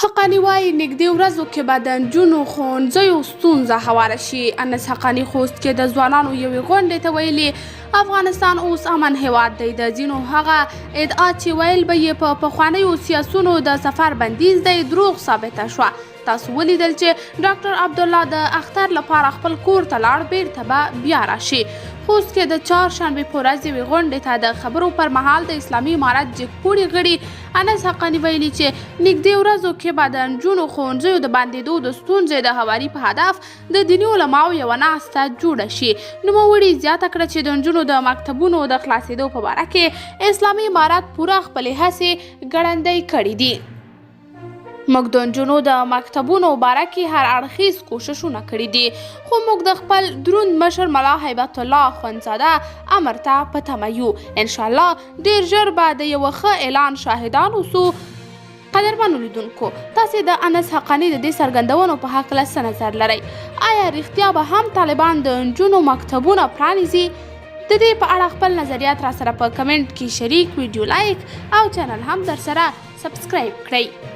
حقاني وايي، نږدې ورځو کې به د نجونو ښوونځیو ستونزه هواره شي. انس حقاني خوست کې د ځوانانو یوې غونډې ته ویلي، افغانستان اوس امن هېواد دی. د ځینو هغه ادعا چې ویل به یې په پخوانیو سیاسونو د سفر بندیز دی، دروغ ثابته شوه. تاسو ولیدل چې ډاکټر عبدالله د اختر لپاره خپل کور ته لاړ، بیرته به بیا راشي. خوست کې د چهارشنبې په ورځ یوې غونډې ته د خبرو پر مهال د اسلامي امارت جګپوړي غړي انس حقاني ویلي چې نږدې ورځو کې به د نجونو ښوونځیو د بندېدو د ستونزې د هواري په هدف د دیني علماو یوه ناسته جوړه شي. نوموړي زیاته کړه چې د نجونو د مکتبونو د خلاصېدو په باره کې اسلامي امارت پوره خپلې هڅې ګړندۍ کړې دي. موږ د نجونو د مکتبونو باره کې هر اړخیز کوششونه کړي دي، خو موږ د خپل دروند مشر ملا هیبت الله اخوندزاده امر ته په تمه یو. انشاءالله ډیر ژر به د یوه ښه اعلان شاهدان اوسو. قدرمنو لیدونکو، تاسې د انس حقاني د دې څرګندونو په هکله څه نظر لرئ؟ آیا رښتیا به هم طالبان د نجونو مکتبونه پرانیزي؟ د دې په اړه خپل نظریات را سره په کمنټ کې شریک، ویډیو لایک او چینل هم در سره سبسکرایب کړئ.